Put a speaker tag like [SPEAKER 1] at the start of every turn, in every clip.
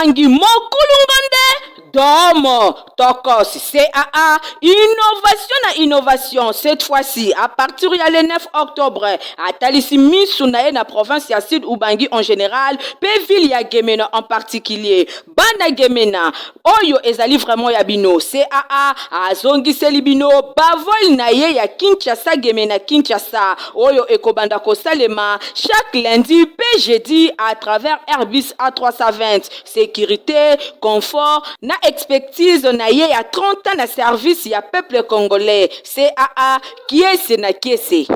[SPEAKER 1] Ubangi mokulunga nde Domo Tokos CAA innovation na innovation cette fois-ci à partir ya le 9 octobre atalisi misu na ye na province ya Sud Ubangi en général pe ville ya Gemena en particulier. Bana Gemena oyo ezali vraiment ya bino CAA azongiseli bino ba vol na ye ya Kinshasa Gemena Kinshasa oyo ekobanda kosalema chaque lundi pe jeudi à travers Airbus A320. Securite, confort na expertise na ye ya 30 ans na service ya peuple congolais. CAA kiese na kiese.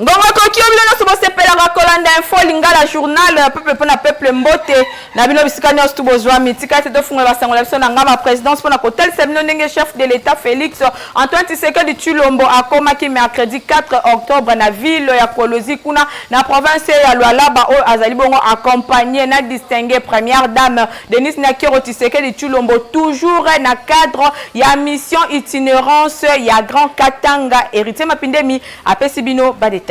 [SPEAKER 2] Ngonga ekoki yo bino nyonso bosepelaka kolanda info lingala journal peuple mpo na peuple mbote na bino bisika nyonso tu bozwami. Tika ete tofungola basango na biso na ngaba presidence mpo na kotalisa bino ndenge chef de l'etat Felix Antoine Tshisekedi Tshilombo akomaki mercredi 4 octobre na ville ya Kolwezi kuna na province ya Lualaba oyo azali bongo accompagner na distinguee première dame Denise Nyakeru Tshisekedi Tshilombo toujours na cadre ya mission itinerance ya Grand Katanga. Heritier Mapindemi apesi bino ba details.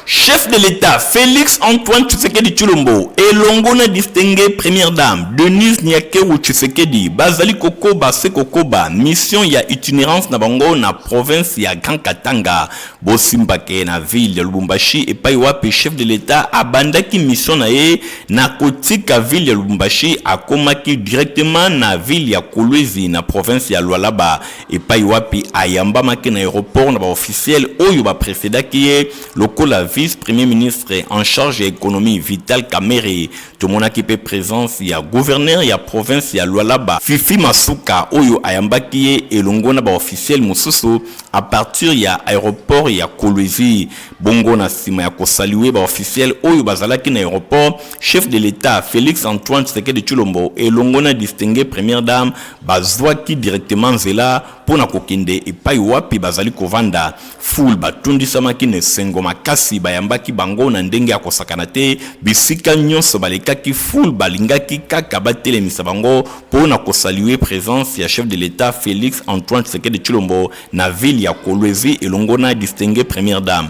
[SPEAKER 3] Chef de l'Etat Felix Antoine Tshisekedi Tshilombo elongo na distinguee première dame Denise Nyakeru Tshisekedi bazali kokoba se kokoba mission ya itinerance na bango na province ya Grand Katanga. Bosimba ke na ville ya Lubumbashi epai wapi chef de l'Etat abandaki mission na ye na kotika ville ya Lubumbashi akomaki directement na ville ya Kolwezi na province ya Lualaba epai wapi ayambamaki na aeroport na ba officiels oyo ba precedaki ye lokola vice premier ministre en charge ya economie Vital Kamerhe. Tomonaki mpe presence ya gouverneur ya province ya Lualaba Fifi Masuka oyo ayambaki ye elongo na ba officiels mosusu à partir ya aeroport ya Kolwezi. Bongo na sima ya ko saluer ba officiels oyo bazalaki na aeroport, chef de l'Etat Felix Antoine Tshisekedi Tshilombo elongo na distinguee première dame Bazwaki directement nzela mpo na kokende epai wapi bazali kovanda. Foule batondisamaki na esengo makasi, bayambaki bango na ndenge ya kosakana te. Bisika nyonso balekaki, foule balingaki kaka batelemisa bango mpo na ko saluer presence ya chef de l'Etat Felix Antoine Tshisekedi Tshilombo na ville ya Kolwezi elongo na distinguee première dame.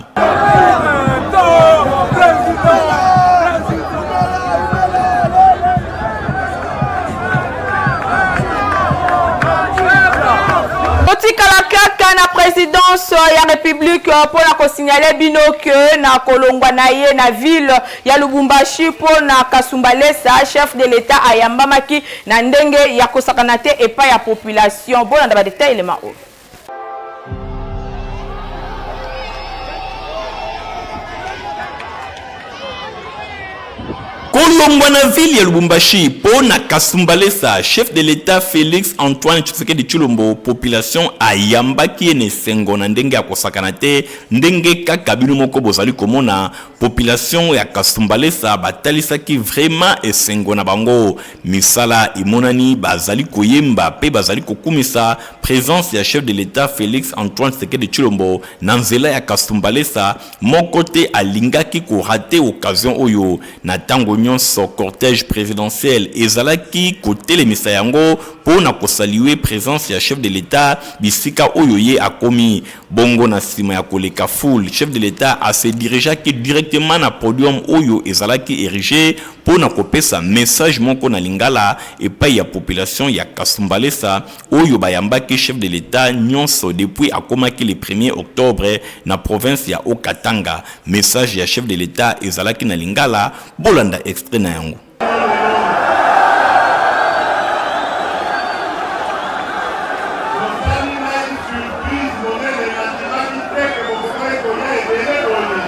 [SPEAKER 2] Totikala kaka na presidence ya republique mpo na kosignale bino ke na kolongwa na ye na ville ya Lubumbashi mpo na Kasumbalesa, chef de l'Etat ayambamaki na ndenge ya kosakana te epai ya population. Bolanda ba details elema oyo.
[SPEAKER 3] Kolongwa na ville ya Lubumbashi mpo na Kasumbalesa, chef de l'Etat Felix Antoine Tshisekedi Tshilombo, population ayambaki ye na esengo na ndenge ya kosakana te, ndenge kaka bino moko bozali komona. Population ya Kasumbalesa batalisaki vraiment esengo na bango. Misala emonani, bazali koyemba pe bazali kokumisa presence ya chef de l'Etat Felix Antoine Tshisekedi Tshilombo na nzela ya Kasumbalesa. Moko te alingaki ko rater occasion oyo. Na tango nionso cortège presidentiel ezalaki kotelemisa yango po na ko saluer presence ya chef de l'Etat bisika oyo ye akomi. Bongo na sima ya koleka foule, chef de l'Etat a se dirigeaki directement na podium oyo ezalaki erige po na kopesa message moko na lingala epayi ya population ya Kasumbalesa oyo bayambaki chef de l'Etat nionso depuis akomaki le premier octobre na province ya Haut-Katanga. Message ya chef de l'Etat ezalaki na lingala, bolanda extrait na yango.
[SPEAKER 4] Bosali ngai surprise monene, nandimaki te que bokokaki koya ebele boye.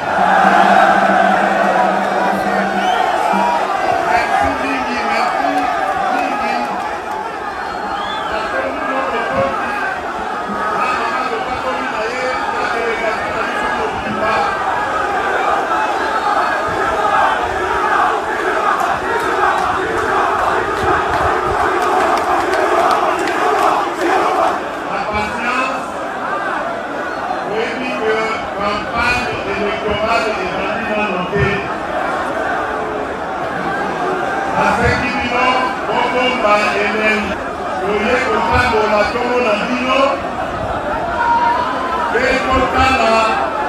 [SPEAKER 4] Merci mingi, merci mingi. Natondi bino botondi na mama totamboli na ye na delegation na biso mobimba. Na patience, oyebi que campagne electorale ebandi nano te. Nasengi bino bobomba elengi. Toye kotambola tomona bino mpe totala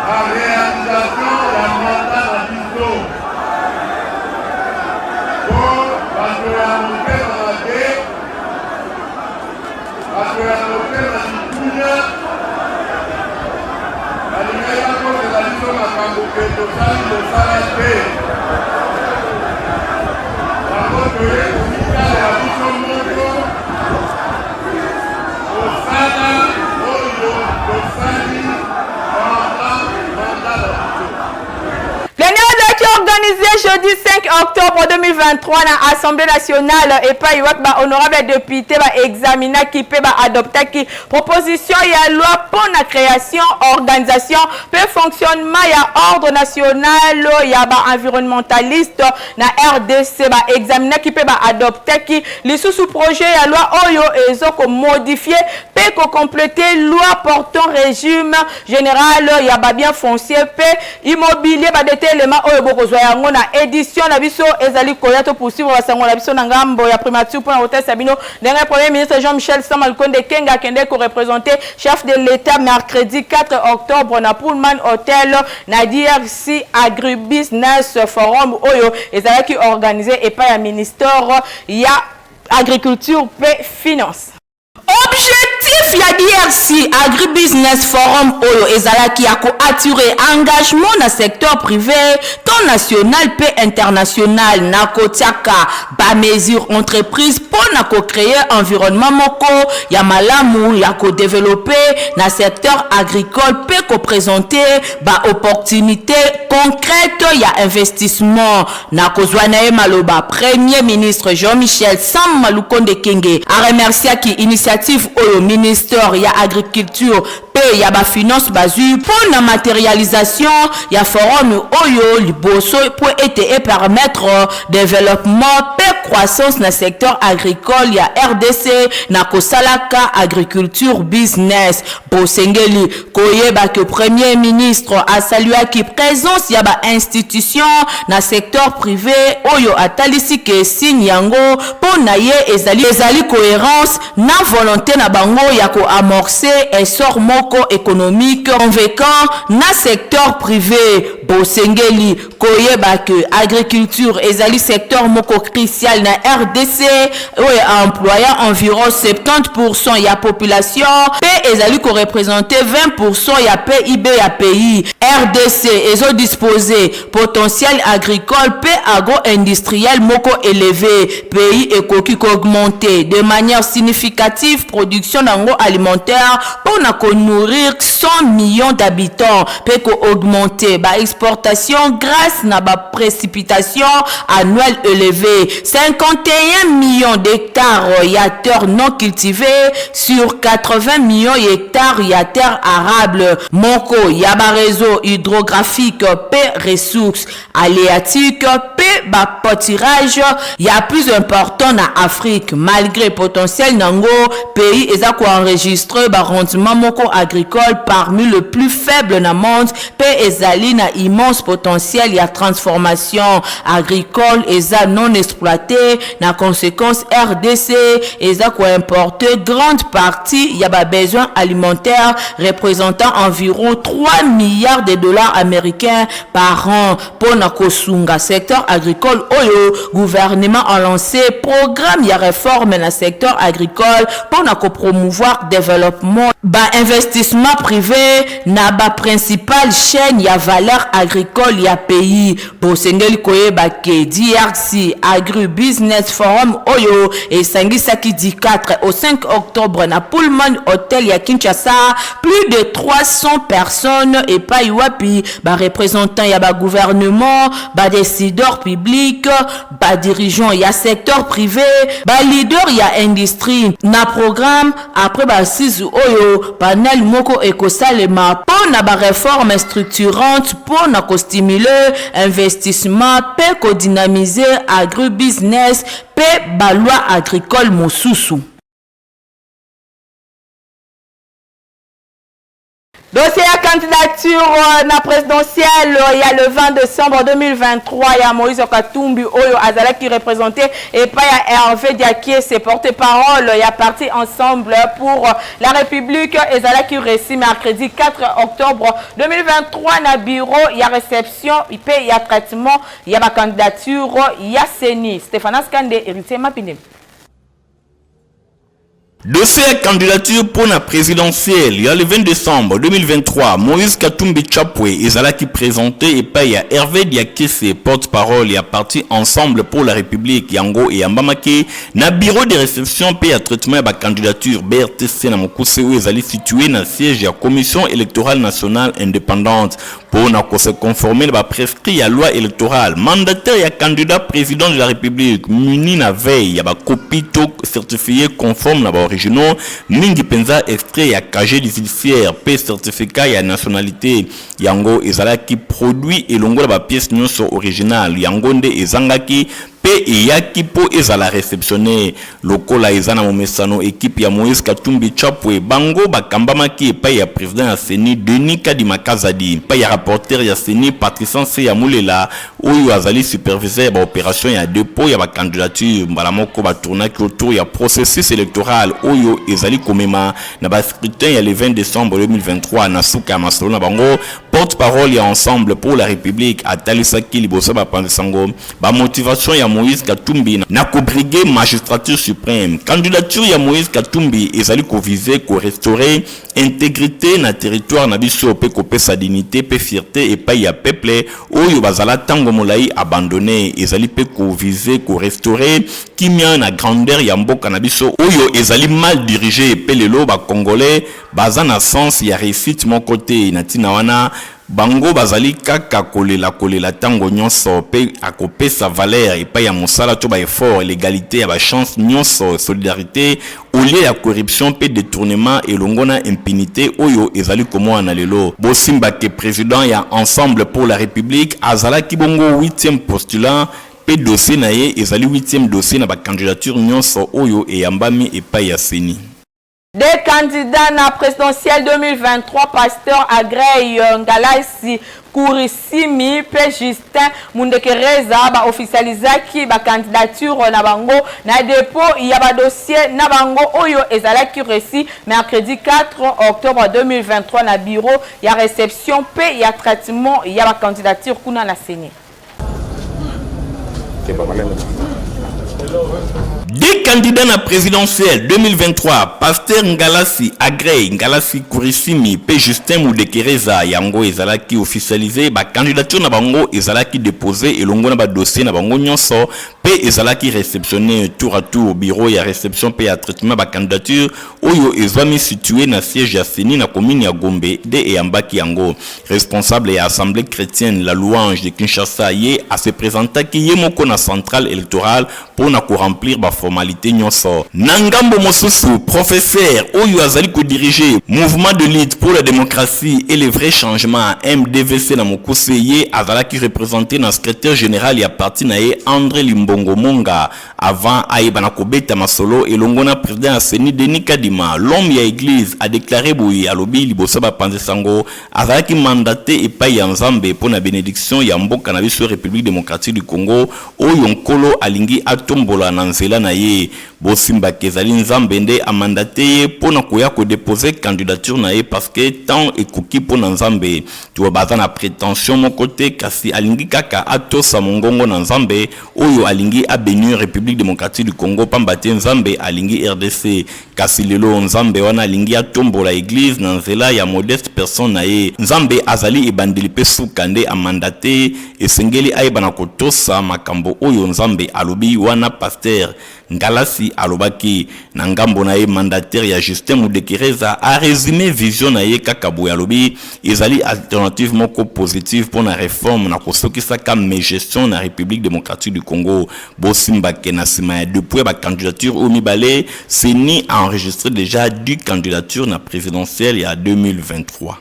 [SPEAKER 4] ba realisations ya mandat na biso. biso makambo ke tosali mosala te. Yango toye komitalela biso moko mosala oyo tosali pendant mandat na biso.
[SPEAKER 2] Plénière ezalaki organisée jeudi 5 octobre 2023 na Assemblée nationale epai wapi ba honorable député ba examinaki mpe ba adoptaki proposition ya loi mpo na création, organisation mpe fonctionnement ya ordre national ya ba environnementaliste na RDC. Ba examinaki mpe ba adoptaki lisusu projet ya loi oyo ezo ko modifier mpe ko compléter loi portant régime général ya ba biens fonciers mpe immobilier. Badetelema oyo bokozwa yango na édition na biso ezali koya. To poursuivre basango na biso na ngambo ya primature mpona kotalisa bino ndenge Premier ministre Jean-Michel Sama Lukonde Kenga akende koreprésenter chef de l'État mercredi 4 octobre na Pullman Hotel na DRC Agribusiness Forum oyo ezalaki organisé epai ya ministère ya Agriculture mpe Finance. Objectif ya DRC Agribusiness Forum oyo ezalaki ya koattirer engagement na secteur privé, tant national mpe international, na kotiaka bamesure entreprise mpo na kocréer environnement moko ya malamu ya kodévelopper na secteur agricole mpe koprésenter baopportunité concrète ya investissement. Na kozwa na ye maloba, Premier ministre Jean-Michel Sama Lukonde Kenge aremerciaki initiative oyo ministère ya Agriculture mpe ya Bafinance bazwi mpo na matérialisation ya forum oyo liboso, mpo ete epermettre développement mpe croissance na secteur agricole ya RDC na kosalaka agriculture business. Bosengeli koyeba ke Premier ministre asaluaki présence ya bainstitution na secteur privé oyo atalisi ke signe yango mpo na ye ezali cohérence na volonté na bango ya koamorcer essor moko économique convaincant na secteur privé. Bosengeli koyeba ke agriculture ezali secteur moko crucial na RDC oyo employa environ 70% ya population mpe ezali koreprésenter 20% ya PIB ya pays. RDC ezodispose potentiel agricole mpe agro-industriel moko élevé. Pays ekoki koaugmenter de manière significative production nango alimentaire mpona konourrir 100 millions d'habitants mpe koaugmenter baexportation grâce na baprécipitation annuelle élevée. 51 millions d'hectares ya terre non cultivée sur 80 millions d'hectares ya terre arable. Moko ya baréseau hydrographique mpe ressources halieutiques mpe bapâturage ya plus important na Afrique. Malgré potentiel nango, pays eza koenregistrer barendement moko agricole parmi le plus faible na monde mpe ezali na immense potentiel ya transformation agricole eza non exploité. Na conséquence, RDC eza koimporter grande partie ya babesoin alimentaire représentant environ 3 milliards de dollars américains par an. Mpona kosunga secteur agricole oyo, gouvernement a lancé programme ya réforme na secteur agricole mpona kopromouvoir développement, bainvestissement privé na baprincipale chaîne ya valeur agricole ya pays. Bosengeli koyeba ke DRC Agri Business Forum oyo esangisaki du 4 au 5 octobre na Pullman Hotel ya Kinshasa plus de 300 personnes, epai wapi bareprésentant ya bagouvernement, badécideur public, badirigeant ya secteur privé, baleader ya industrie. Na programme après baassises oyo, panel moko ekosalema mpo na baréforme structurante mpo na kostimuler investissement mpe kodynamiser agribusiness mpe baloi agricole mosusu. Dossier ya candidature na présidentielle ya le 20 décembre 2023 ya Moïse Katumbi oyo azalaki représenté epai ya Hervé Diakiese, porte-parole ya parti Ensemble pour la République, ezalaki reçu mercredi 4 octobre 2023 na bureau ya réception mpe ya traitement ya bacandidature ya CENI. Stéphanas Kande, Héritier Mapindemi.
[SPEAKER 3] Dossier ya candidature mpo na presidentielle ya le 20 decembre 2023, Moïse Katumbi Chapwe ezalaki presente epai ya Herve Diakese, porte-parole ya parti Ensemble pour la Republique. Yango eyambamaki na bureau de reception mpe ya traitement ya ba candidatures BRTC na mokuse oyo ezali situe na siège ya Commission electorale nationale independante. Mpo na ko se conformer na ba prescrits ya loi electorale, mandataire ya candidat president de la Republique muni na veille ya ba copies to certifies conformes na ba originaux, mingi mpenza extrait ya casier judiciaire mpe certificat ya nationalite, yango ezalaki produit elongo na ba pièces nionso originales, yango nde ezangaki mpe eyaki mpo ezala receptionner. Lokola eza na momesano, equipe ya Moïse Katumbi Chapwe bango bakambamaki epayi ya president ya ceni Denis Kadima Kazadi, epayi ya rapporteur ya ceni Patricia Nseya Mulela oyo azali superviseur ya ba operations ya depot ya ba candidatures. Mbala moko ba tournaki autour ya processus electoral oyo ezali komema na ba scrutins ya le 20 decembre 2023. Na suka ya masolo na bango, porte-parole ya Ensemble pour la Republique atalisaki liboso ya bapanzi sango Ba motivations ya Moïse Katumbi na ko briguer magistrature supreme. Candidature ya Moïse Katumbi ezali ko viser ko restaurer integrite na territoire na biso pe kopesa dignite pe fierte epayi ya peuple oyo bazala tango molayi abandonne. Ezali pe ko viser ko restaurer kimia na grandeur ya mboka na biso oyo ezali mal diriger pe lelo ba congolais baza na sens ya reussite moko te. Na tina wana, Bango bazali kaka kolela kolela tango nionso pe akopesa valeur epai ya mosala to ba efforts, l'egalite ya ba chances nionso, solidarite au lieu ya corruption pe detournement elongo na impunite oyo ezali komonana lelo. Bosimba que president ya Ensemble pour la Republique azalaki bongo huitième postulant pe dossier na ye ezali huitième dossier na ba candidatures nionso oyo eyambami epai ya ceni.
[SPEAKER 2] Deux candidats na presidentielle 2023, Pasteur Agrey Ngalasi Kurisimi mpe Justin Mundekereza ba officialisaki ba candidatures na bango na depot ya ba dossiers na bango oyo ezalaki reçu mercredi 4 octobre 2023 na bureau ya reception mpe ya traitement ya ba candidatures kuna na CENI.
[SPEAKER 3] Deux candidats na presidentielle 2023, Pasteur Ngalasi Agrey Ngalasi Kurisimi mpe Justin Mudekereza, yango ezalaki officialise, ba candidatures na bango ezalaki deposer elongo na ba dossiers na bango nyonso mpe ezalaki receptionner tour à tour bureau ya reception mpe ya traitement ya ba candidatures oyo ezwami situer na siège ya ceni na commune ya Gombe nde eyambaki yango. Responsable ya Assemblee chretienne La Louange de Kinshasa, ye a se presentaki ye moko na centrale electorale mpo na ko remplir ba formalites nionso. Na ngambo mosusu, professeur oyo azali ko diriger Mouvement de lutte pour la democratie et le vrai changement, MDVC na mokuse, ye azalaki represente na secretaire general ya parti na ye Andre Limbongo Monga Avant ayebana kobeta masolo elongo na president ya ceni Denis Kadima, l'homme ya eglise a declare boye, alobi liboso ya bapanzi sango azalaki mandate epayi ya Nzambe mpo na benediction ya mboka na biso Republique democratique du Congo oyo Nkolo alingi atombola na nzela na ye. Bosimba ke ezali Nzambe nde a mandate ye mpo na koya ko deposer candidature na ye parce que temps ekoki mpo na Nzambe. To baza na pretention moko te kasi alingi kaka atosa mongongo na Nzambe oyo alingi a benir Republique democratique du Congo pamba te Nzambe alingi rdc kasi lelo Nzambe wana alingi atombola eglise na nzela ya modeste personne na ye. Nzambe azali ebandeli pe suka nde a mandate ye esengeli ayeba na kotosa makambo oyo Nzambe alobi wana pasteur Ngalasi alobaki. Na ngambo na ye, mandataire ya Justin Mudekereza a resumer vision na ye kaka boye, alobi, Ezali alternative moko positive mpo na reforme na kosokisaka megestion na Republique democratique du Congo. Bosimba que na sima ya depot ya ba candidatures oyo mibale, ceni a enregistrer dejà 10 candidatures na presidentielle ya 2023.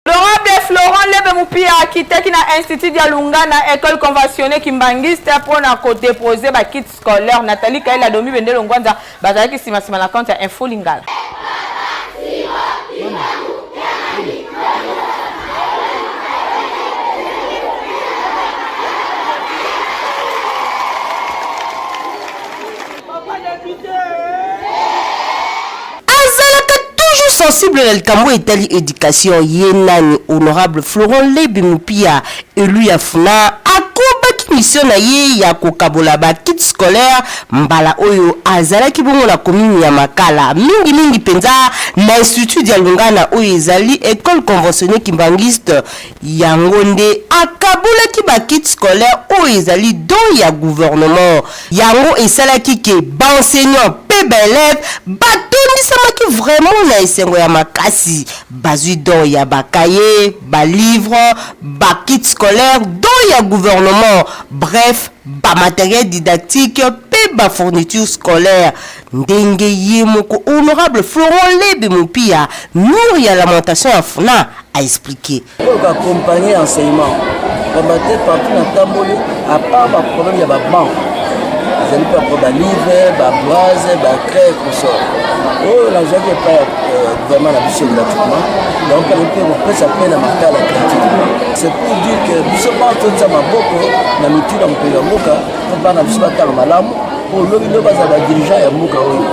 [SPEAKER 2] Honorable Florent Lebe Mupia akitaki na Institut Dialunga na Ecole Conventionnee Kimbanguiste mpo na ko deposer ba kits scolaires. Nathalie Kaila Domi Bendelo Ngwanza bazalaki sima sima na compte ya Info Lingala.
[SPEAKER 5] Azalaka toujours sensible na likambo oyo etali education. Ye nani? Honorable Florent Lebe Mupia, elu ya Funa, akobaki. mission na ye ya kokabola ba kits scolaires mbala oyo azalaki bongo na commune ya Makala, mingi mingi penza na Institut Dialungana oyo ezali ecole conventionnee kimbanguiste. Yango nde akabolaki ba kits scolaires oyo ezali don ya gouvernement. Yango esalaki que ba enseignants pe ba elèves batondisamaki vraiment na esengo ya makasi. Bazwi don ya ba cahiers, ba livres, ba kits scolaires, don ya gouvernement, bref ba materiels didactiques pe ba fournitures scolaires. Ndenge ye moko honorable Florent Lebe Mupia, mur ya lamentation ya Funa, a expliquer.
[SPEAKER 6] Oyo ko accompagner enseignement pamba te partout na tamboli à part ba problème ya ba banc ezali mpe ba livre ba brase ba craie consort oyo nazwaki epai ya gouvernement na biso gratuitement donc mpe kopesa mpe na makala gratuitement. C'est pour dire que biso bana totia maboko na mitu na mokonzi ya mboka mpo bana biso batanga malamu mpo lobi lobi bazala badirigeant ya mboka oyo.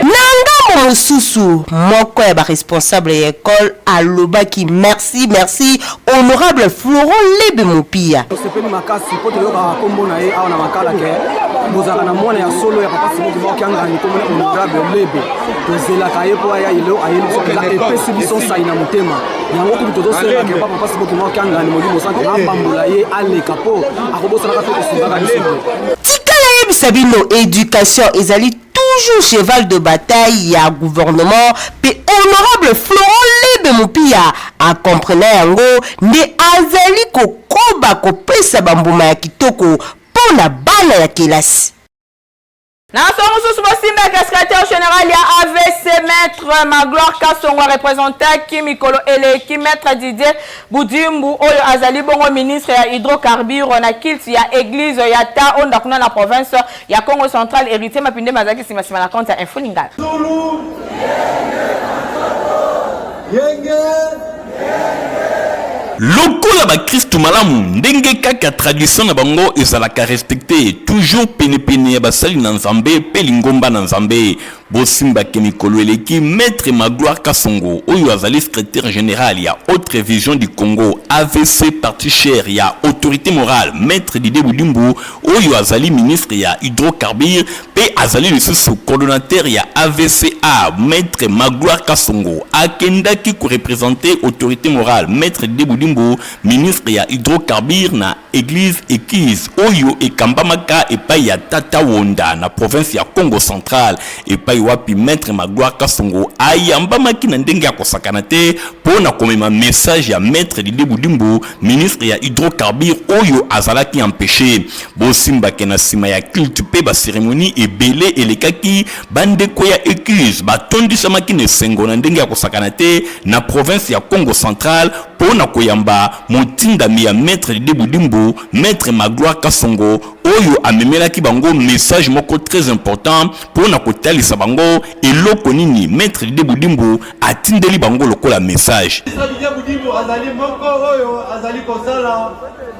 [SPEAKER 5] Na ngambo mosusu, moko ya ba responsable ya ecole alobaki merci merci honorable Florent Lebe Mupia.
[SPEAKER 7] Tosepeli makasi mpo toyokaka nkombo na ye awa na Makala ke bozalaka na mwana ya solo ya papa Simon Kimbangu Kiangani, nkombo na honorable Lebe. Tozelaka ye mpo aya elo ayeli biso mpenza, epesi biso nsai na motema. Yango kutu tozosenga ke papa Simon Kimbangu Kiangani Molimo Santu apambola ye aleka mpo akobosanaka mpe kosungaka biso te.
[SPEAKER 5] Tika nayebisa bino education ezali toujours cheval de bataille ya gouvernement pe honorable Florent Lebe Mupia a comprena yango nde azali kokoba kopesa ba mbuma ya kitoko po na bana ya kelasi.
[SPEAKER 2] Na masolo mosusu, bosimbaka secrétaire général ya AVC Maître Magloire Kasongo arepresentaki mikolo eleki Maître Didier Budimbu oyo azali bongo ministre ya hydrocarbures na culte ya église ya Ta Onda kuna na province ya Congo Central. Héritier Mapindema azalaki sima sima na compte ya Info Lingala.
[SPEAKER 4] Zulu Yenge.
[SPEAKER 3] Lokola bakristu malamu, ndenge kaka tradition na bango ezalaka respecte, toujours penepene ya basali na Nzambe pe lingomba na Nzambe. Bosimba ke mikolo eleki, Maitre Magloire Kasongo, oyo azali secretaire general ya Autre Vision du Congo, AVC, parti cher ya autorite morale Maitre Didier Budimbu, oyo azali ministre ya hydrocarbures pe azali lisusu coordonnateur ya AVCA, Maitre Magloire Kasongo akendaki ko representer autorite morale Maitre Didier Budimbu, ministre ya hydrocarbures na eglise Equise oyo ekambamaka epai ya Tata Wonda na province ya Kongo Central, epai wapi Maitre Magloire Kasongo ayambamaki na ndenge ya kosakana te po na komema message ya Maitre Didier Budimbu, ministre ya hydrocarbures oyo azalaki empeche. Bosimba ke na sima ya culte pe ba ceremonie ebele elekaki, ba ndeko ya Ecuse batondisamaki na esengo na ndenge ya kosakana te na province ya Kongo Central po na koyamba motindami ya Maitre Didier Budimbu, Maitre Magloire Kasongo oyo amemelaki bango message moko très important po na kotalisa bango eloko nini Maitre Didier Budimbu atindeli bango lokola message.
[SPEAKER 4] Ministre Didier Budimbu azali moko oyo azali kosala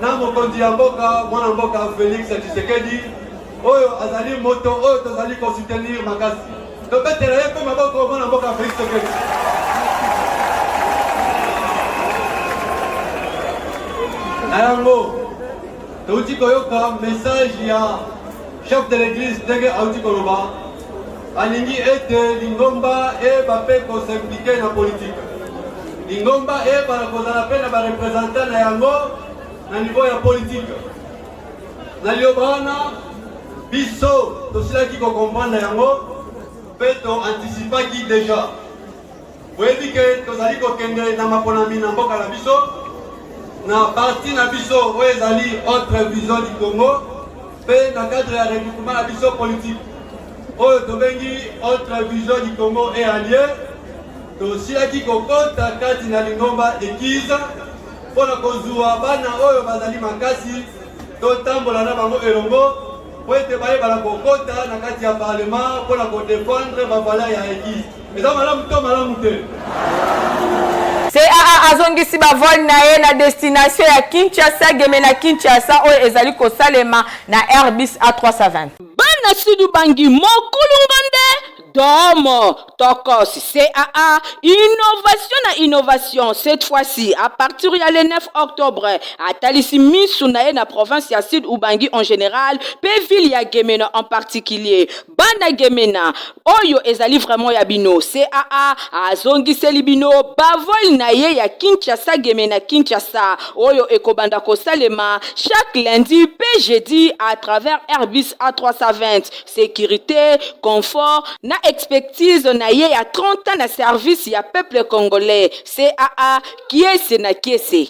[SPEAKER 4] na mokonzi ya mboka mwana mboka Felix Tshisekedi oyo azali moto oyo tozali ko soutenir makasi. Tobetela ye mpe maboko mwana mboka Felix Tshisekedi. Na yango touti koyoka message ya chef de l'église ndenge auti koloba, alingi ete lingomba eyeba mpe ko s'impliquer na politique. Lingomba eyebana kozala mpe na ba representant na yango na niveau ya politique. Na liloba wana biso tosilaki ko comprendre yango mpe to anticipaki dejà. Boyebi ke tozali kokende na maponami na mboka na biso na parti na biso oyo ezali Autre Vision du Congo mpe na cadre ya regroupement na biso politique oyo tobengi Autre Vision du Congo et Alliés, tosilaki kokota kati na lingomba Ekiza mpo na kozua bana oyo bazali makasi totambola na bango elongo mpo ete bayebana kokota na kati ya parlement mpo na kodefendre ba valeur ya Eglise. Eza malamu to malamu te?
[SPEAKER 2] CAA azongisi ba vol na ye na destination ya Kinshasa, Gemena Kinshasa oyo ezali kosalema na Airbus A320.
[SPEAKER 1] Bana Sud-Ubangi mokulunga nde Domo Tokos CAA innovation na innovation cette fois-ci à partir ya le 9 octobre atalisi misu na ye na province ya Sud Ubangi en général pe ville ya Gemena en particulier. Bana Gemena oyo ezali vraiment ya bino CAA azongiseli bino ba vol na ye ya Kinshasa Gemena Kinshasa oyo ekobanda kosalema chaque lundi pe jeudi à travers Airbus A320 securite, confort na expertise na ye ya 30 ans na service ya peuple congolais CAA kiese na kiese.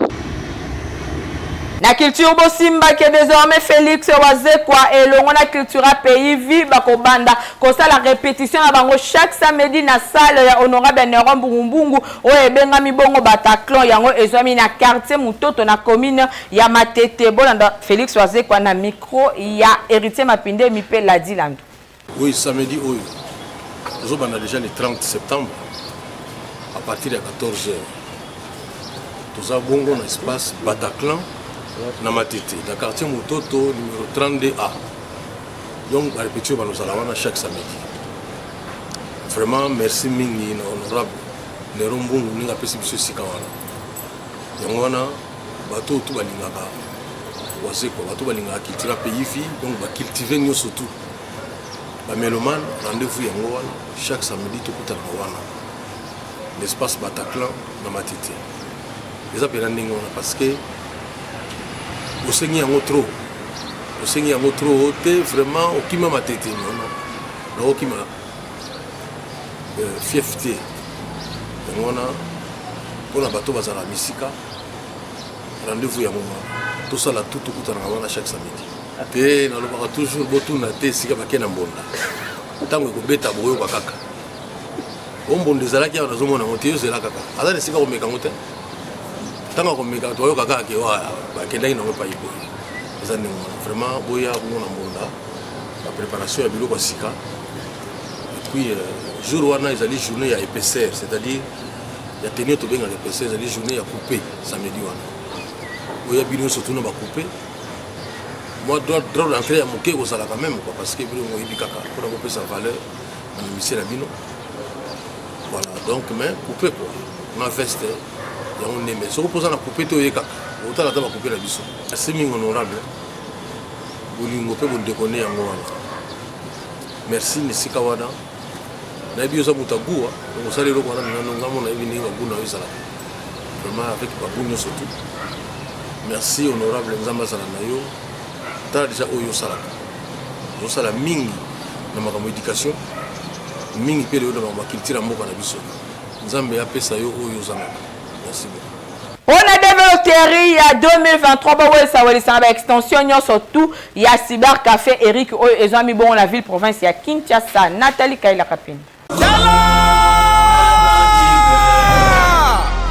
[SPEAKER 2] Na culture bosimba que desormais Felix Wazekwa elongo na Cultura Pays Vie bakobanda kosala repetition na bango chaque samedi na salle ya honorable Neron Mbungumbungu oyo ebengami bongo Bataclan, yango ezwami na quartier Mutoto na commune ya Matete. Bolanda Felix Wazekwa na micro ya Heritier Mapindemi mpe Ladi Landu.
[SPEAKER 8] Oui, samedi oyo tozobanda déjà le 30 septembre à partir ya 14 heures toza bongo na espace Bataclan na Matete na quartier Mutoto numéro 32A. Donc ba répétition banozala wana chaque samedi. Vraiment merci mingi na honorable Nero Mbungu ndenge apesi biso esika wana. Yango wana bato oyo tu balingaka Wazekwa, bato balingaka cultura pays vie, donc ba cultiver nyonso tout. Ba mélomane, rendez-vous yango wana chaque samedi tokutanaka wana l'espace Bataclan na Matete. Eza pena ndenge wana parce que osengi yango trop, osengi yango trop te vraiment okima Matete non non, nakokima fief te. Yango wana mpona bato bazala misika rendez-vous yango wana tosala tout tokutanaka wana chaque samedi. Te nalobaka toujours botuna te esika bake na mbonda ntango ekobeta bokoyoka kaka o mbonda ezalaki awa nazomona yango te yozela kaka aza na esika komeka yango te ntango akomeka toyoka kaka ke bakendaki nango epai boye eza ndenge wana vraiment boya bongo na mbonda ba préparation ya biloko ya sika et puis jour wana ezali journée ya épaisseur c'est-à-dire ya tenue tobengaka épaisseur ezali journée ya coupe samedi wana boya bino nyonso tuna ba coupe moi droit d'entrée ya moke ekozala quand même quoi parce que bino moyebi kaka mpona kopesa valeur na musicien na bino voilà donc mais coupe quoi na veste yango nde mais soki mpoza na coupe te oye kaka otala ata bakupe na biso merci mingi honorable bolingo mpe bondeko nde yango wana merci na esika wana nayebi oza moto ya guwa donc osala eloko wana nano nga mo nayebi ndenge bagu na yo ezalaka vraiment avec bagu nyonso tout merci honorable nzambe azala na yo tala deja oyo osalaka ozosala mingi na makambo éducation mingi mpe lelo na makambo ya culture ya mboka na biso nzambe apesa yo oyo ozangaka merci beaucoup.
[SPEAKER 2] Pona develoterie ya 2023 bawelisa welisa na ba extension nyonso tout ya cyber cafe Eric oyo ezwami bongo na ville province ya Kinshasa. Nathalie Kaila Kapinda.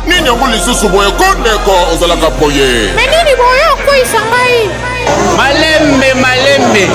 [SPEAKER 9] Nini yango lisusu boye ko ndeko ozalaka boye?
[SPEAKER 10] Me nini boye okweyisa ngai?
[SPEAKER 11] Malembe malembe.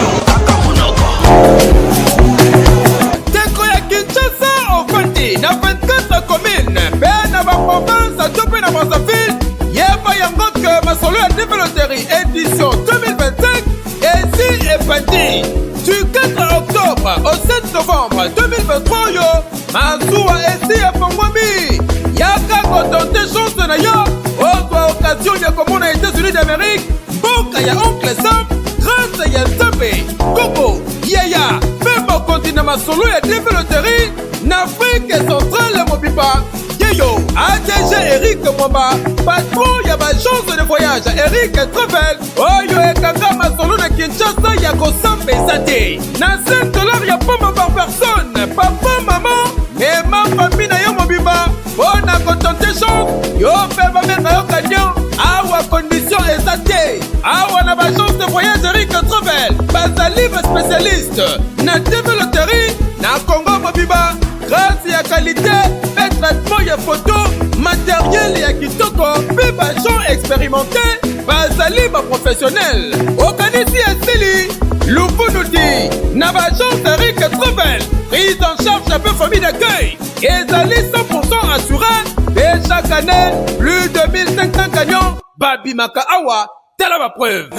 [SPEAKER 12] Ndeko ya Kinshasa ofandi na 24 commune mpe na ba province to mpe na Brazzaville, yeba yango ke masolo ya Develoterie edition 2025 esi ebandi du 4 octobre au 7 novembre 2023 oyo masuwa esi efongwami. Yaka kotente chance na yo ozwa occasion ya komona États-Unis d'Amérique, mboka ya oncle Sam, grâce ya Nzambe koko yaya mpe mokonzi na masolo ya develoterie na Afrique centrale mobimba. Yeyo ADG Eric Mwamba, patron ya baagence de voyage Eric Travel, oyo ekanga masolo na Kinshasa ya kosamba eza te na 5 dollars ya pamba par personne. Papa, mama, mema famille na yo mobimba mpo na kotente chance yo mpe babenga yo camion. Awa condition eza te, awa na baagence de voyage Eric Travel bazali ba spécialiste na TV loterie na Congo mobimba grâce ya qualité mpe traitement ya photo, matériel ya kitoko mpe baagent expérimenté bazali baprofessionnel. Okanisi esili luvunu ti na baagence Eric Travel, prise en charge mpe famille d'accueil ezali 100% assuré mpe chaque année plus de 1500 camions babimaka awa. Tala ba preuve.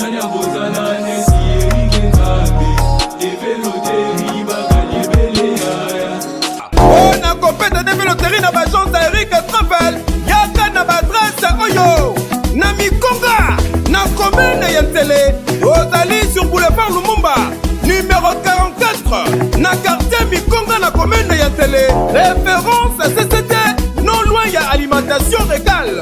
[SPEAKER 12] Mpo na kopeta DV Loterie na baagence ya Eric Travel, yaka na baadresse oyo na Mikonga, na commune ya Nsele, ozali sur boulevard Lumumba numéro 44 na quartier Mikonga na commune ya Nsele, référence CCT non loin ya alimentation régale.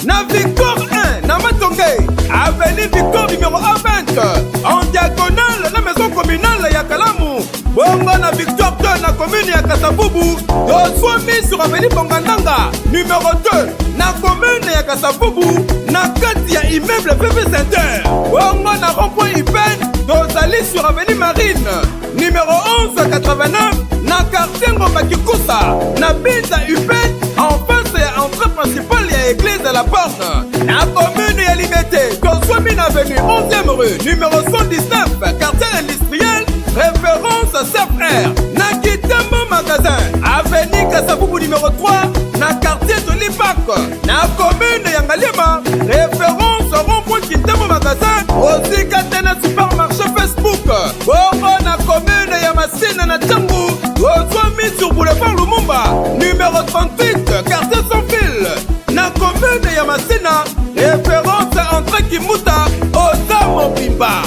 [SPEAKER 12] Na Victoire 1 na Matonge, avenue Victoire numéro A20 en diagonale na maison communale ya Kalamu. Bongo na Victoire 2 na commune ya Kasavubu, tozwami sur avenue Bongandanga numéro 2 na commune ya Kasavubu na kati ya immeuble PP Center. Bongo na rond-point Ipen, tozali sur avenue Marine numéro 1189 na quartier Ngomba Kikusa na Binza Upen en face ya entrée principale ya église la Borne. Na commune ya Limete, tozwami na avenue 11e rue numéro 119 quartier industriel référence CFR na Kitambo magasin avenue Kasavubu numéro 3 na quartier Joli Park na commune ya Ngaliema référence rond-point Kitambo magasin osika te na supermarché Facebook. Bongo na commune ya Masina na Tshangu tozwami sur boulevard Lumumba numéro 38 quartier sans fil na commune ya Masina référence entrée Kimbuta oza mobimba.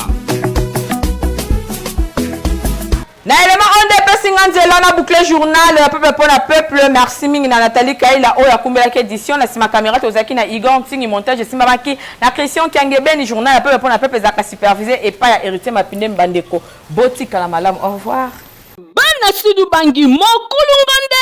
[SPEAKER 2] Na elema oyo nde epesi nga nzela na boucle journal ya peuple mpo na peuple. Merci mingi na Nathalie Kaila oyo akumbelaki edition. Na nsima kamera tozalaki na Igor Ntingi, montage esimbamaki na Christian Kiangebeni. Journal ya peuple mpo na peuple ezalaka supervise epai ya Heritier Mapinde. Bandeko, botikala malamu. Au revoir.
[SPEAKER 1] Bana Sud Ubangi mokulunga nde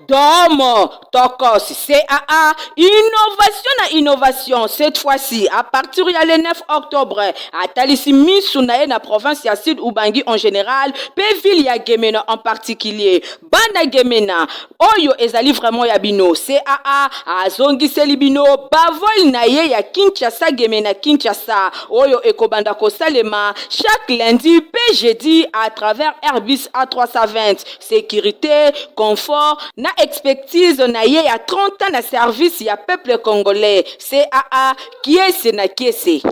[SPEAKER 1] Domo Tokos CAA innovation na innovation cette fois-ci à partir ya le 9 octobre atalisi misu na ye na province ya Sud Ubangi en général pe ville ya Gemena en particulier. Bana Gemena oyo ezali vraiment ya bino CAA azongiseli bino ba vol na ye ya Kinshasa Gemena Kinshasa oyo ekobanda kosalema chaque lundi pe jeudi à travers Airbus A320. Securite, confort na expertise na ye ya 30 ans na service ya peuple congolais. CAA kiese na kiese.